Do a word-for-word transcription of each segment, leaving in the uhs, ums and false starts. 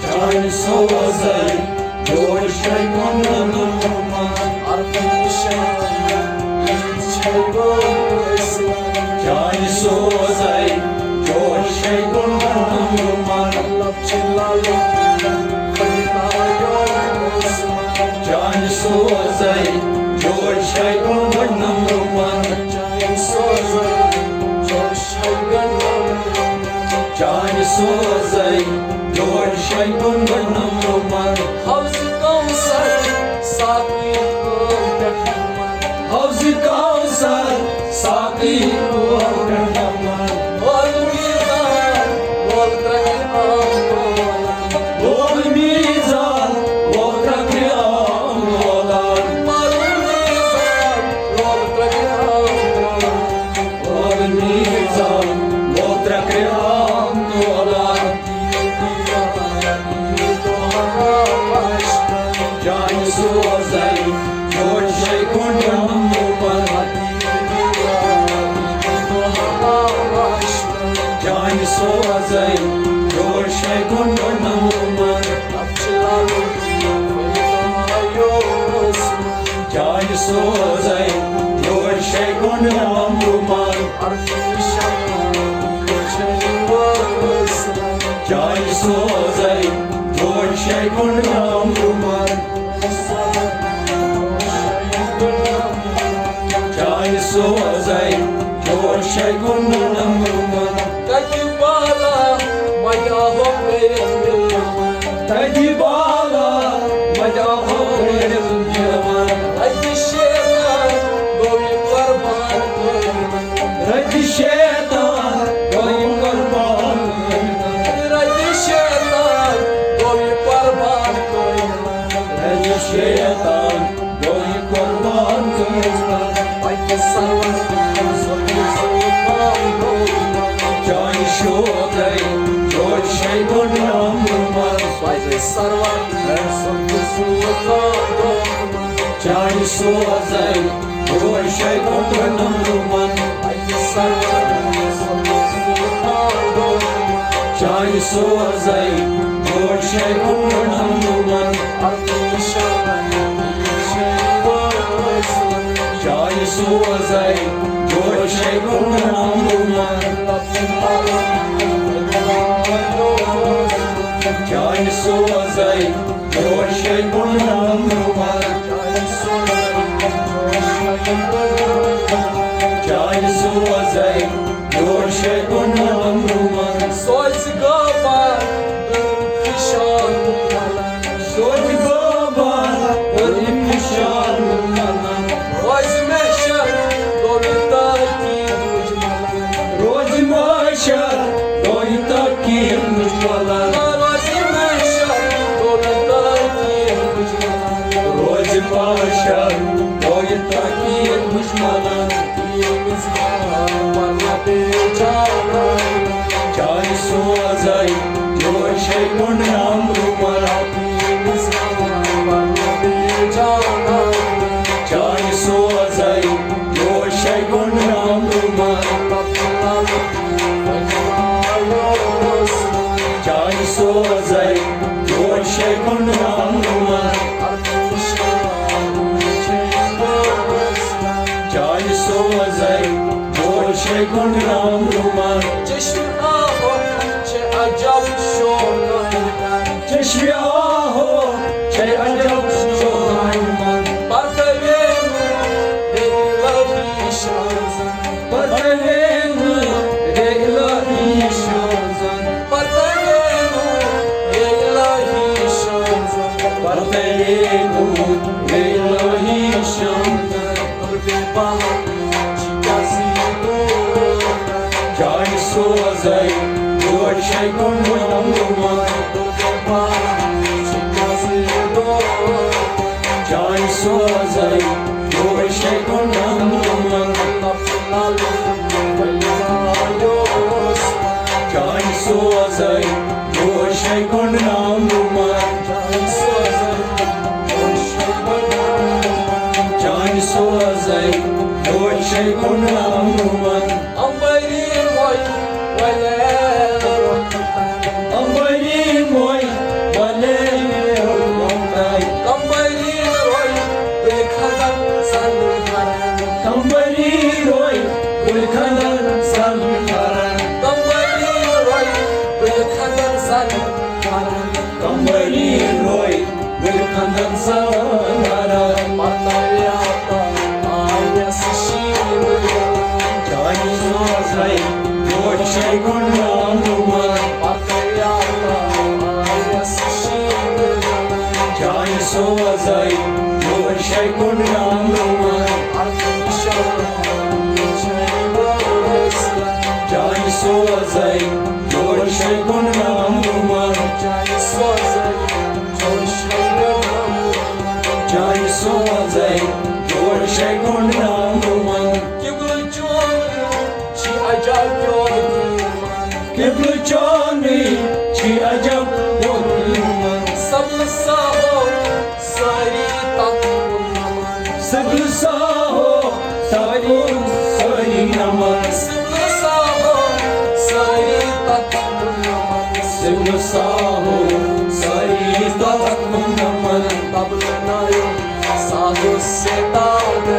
چانہِ سوزے جوشے کُن نمرُمن۔ چانہِ سوزے جوشے کُن نمرُمن۔ چانہِ سوزے جوشے کُن نمرُمن۔ چانہِ سوزے جوشے کُن نمرُمن۔ حوض کوثر ساقی کول پٮ۪ٹھ نمن۔ حوض کوثر ساقی کول پٮ۪ٹھ نمن۔ وول میزان وول ترٛکرِ عام لولان۔ وول میزان وول ترٛکرِ عام لولان۔ وول میزان وول ترٛکرِ عام لولان۔ وول میزان وول ترٛکرِ عام لولان۔ چانہِ سوزے جوشے کُن نمرُمن۔ چانہِ سوزے جوشے کُن نمرُمن۔ چانہِ سوزے جوشے کُن نمرُمن۔ چانہِ سوزے جوشے کُن نمرُمن۔ چانہِ سوزے جوشے کُن نمرُمن۔ تتہِ بالا مجاہو کٔرِتھ مِلوان۔ تتہِ بالا مجاہو کٔرِتھ مِلوان۔ رتہِ شیطان گوٚو یہِ قربان قٲیِمن۔ رتہِ شیطان گوٚو یہِ قربان قٲیِمن۔ رتہِ شیطان گوٚو یہِ قربان قٲیِمن۔ رتہِ شیطان گوٚو یہِ قربان قٲیِمن۔ پتہِ سرور سُلطان گوٚو۔ چانہِ سوزے جوشے کُن نمرُمن۔ پتہِ سرور سُلطان گوٚو۔ چانہِ سوزے جوشے کُن نمرُمن۔ چانہِ سوزے جوشے کُن نمرُمن۔ چانہِ سوزے جوشے کُن نمرُمن۔ چانہِ سوزے جوشے کُن نمرُمن۔ چانہِ سوزے جوشے کُن نمرُمن۔ سوزِ گوبار فشار۔ سوزِ گوبار فشار۔ روزِ محشر گوٚو یہِ تاکید مُجملن۔ روزِ محشر گوٚو یہِ تاکید مُجملن۔ روزِ محشر گوٚو یہِ تاکید مُجملن۔ روزِ محشر گوٚو یہِ تاکید مُجملن۔ ییٚمِس گوٚو پرلہ بے جانان۔ چانہِ سوزے جوشے کُن نمرُمن۔ چانہِ سوزے جوشے کُن نمرُمن۔ چانہِ سوزے جوشے کُن نمرُمن۔ چانہِ سوزے جوشے کُن نمرُمن۔ چشمِ آہو چھِ عجب شوقن۔ چشمِ آہو چھِ عجب شوقن۔ پردٕ وینہٕ بے الہی شانزن۔ پردٕ وینہٕ بے الہی شانزن۔ پردٕ وینہٕ بے الہی شانزن۔ پردٕ وینہٕ بے الہی شانزن۔ چانہِ سوزے جوشے کُن نمرُمن۔ چانہِ سوزے جوشے کُن نمرُمن۔ چانہِ سوزے جوشے کُن نمرُمن۔ چانہِ سوزے جوشے کُن نمرُمن۔ شے کُن نامُمن۔ پتہٕ یاتہٕ آیس شیٖنہٕ۔ چانہِ سوزے جوشے کُن نامُمن۔ چانہِ سوزے جوشے کُن نامُمن۔ چانہِ سوزے جوشے کُن نامُمن۔ چانہِ سوزے جوشے کُن نامُمن۔ قبلہٕ چون چھِ عجب یوت۔ قبلہٕ چونٕے چھِ عجب یوت۔ سبلہٕ ساہو سٲری تتھ کُن نمن۔ سبلہٕ ساہو تتھ کُن سٲری نمن۔ سبلہٕ ساہو سٲری تتھ کُن نمن۔ سبلہٕ ساہو سٲری تتھ کُن نمن۔ تبلہٕ نایو سازو ستار۔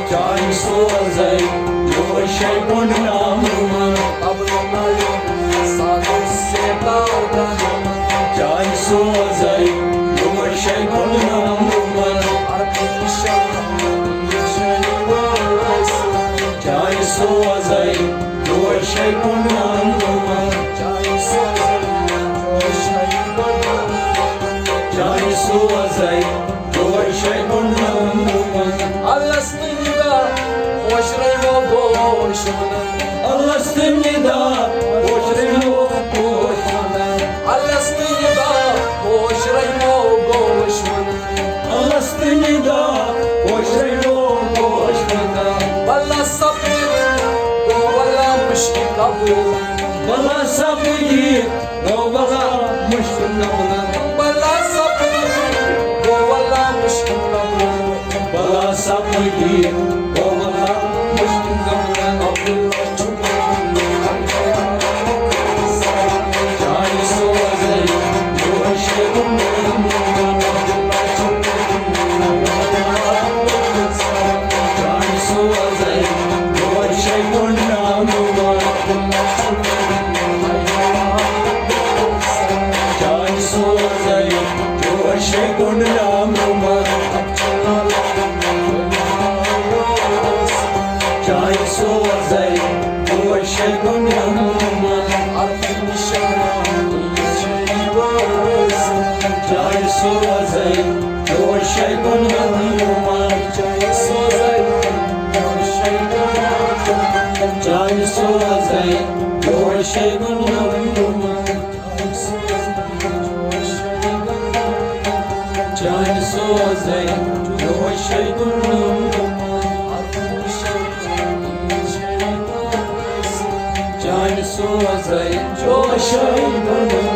چانہِ سوزے جوشے کُن نامُمن۔ تبلہٕ نایو سازو ستار۔ چانہِ سوزے جوشے کُن نامُمن۔ چانہِ سوزے جوشے کُن نامُمن۔ چانہِ سوزے جوشے کُن نامُمن۔ الس تہٕ ندا خۄش رہو گوش ونان۔ الس تہٕ ندا خۄش رہو گوش ونان۔ الس تہٕ ندا خۄش رہو گوش ونان۔ الس تہٕ ندا خۄش رہو گوش ونان۔ بلا صبر گو بلا مشکل قبول۔ بلا صبر گو بلا مشکل قبول۔ بلا صبر گو بلا مشکل قبول۔ بلا صبر گو بلا مشکل قبول۔ چانہِ سوزے جوشے کُن نامُمن۔ چانہِ سوزے جوشے کُن نامُمن۔ چانہِ سوزے جوشے کُن نامُمن۔ چانہِ سوزے جوشے کُن نامُمن۔ چانہِ سوزے جوشے کُن نامُمن۔ چانہِ سوزے جوشے کُن نامُمن۔ چانہِ سوزے جوشے کُن نامُمن۔ چانہِ سوزے جوشے کُن